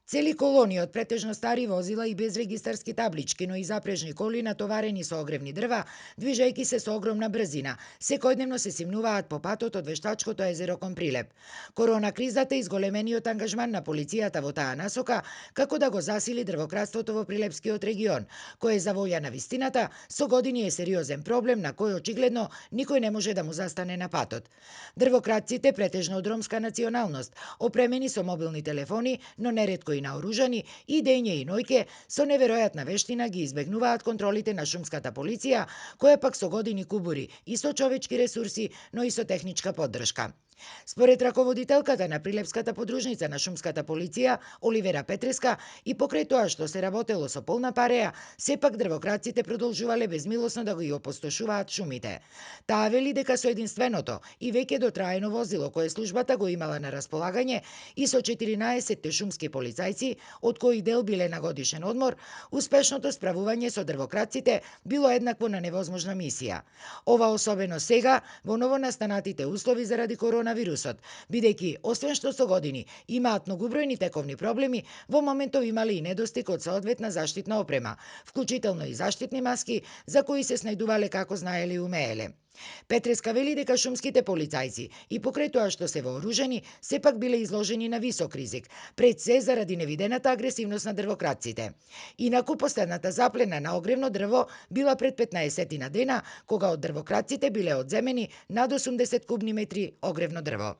Цели колони од претежно стари возила и безрегистарски таблички, но и запрежни коли натоварени со огревни дрва, движејќи се со огромна брзина, секојдневно се симнуваат по патот од вештачкото езеро кон Прилеп. Корона кризата и зголемениот ангажман на полицијата во таа насока, како да го засили дрвократството во Прилепскиот регион, кој за волја на вистината со години е сериозен проблем на кој очигледно никој не може да му застане на патот. Дрвократците, претежно од ромска националност, опремени со мобилни телефони, но неретко и наоружани, и дење и ноќе, со неверојатна вештина ги избегнуваат контролите на шумската полиција, која пак со години кубури и со човечки ресурси, но и со техничка поддршка. Според раководителката на Прилепската подружница на шумската полиција, Оливера Петреска, и покрај тоа што се работело со полна пареа, сепак дрвократците продолжувале безмилосно да ги опустошуваат шумите. Таа вели дека со единственото и веќе дотраено возило кое службата го имала на располагање и со 14 шумски полицајци, од кои дел биле на годишен одмор, успешното справување со дрвократците било еднакво на невозможна мисија. Ова особено сега, во новонастанатите услови заради коронавирусот, бидејќи, освен што со години имаат многубројни тековни проблеми, во моментов имале и недостиг од соодветна заштитна опрема, вклучително и заштитни маски, за кои се снајдувале како знаеле и умееле. Петреска вели дека шумските полицајци и покрај тоа што се вооружени, сепак биле изложени на висок ризик, пред се заради невидената агресивност на дрвократците. Инаку последната заплена на огревно дрво била пред 15 на дена, кога од дрвократците биле одземени над 80 кубни метри огревно дрво.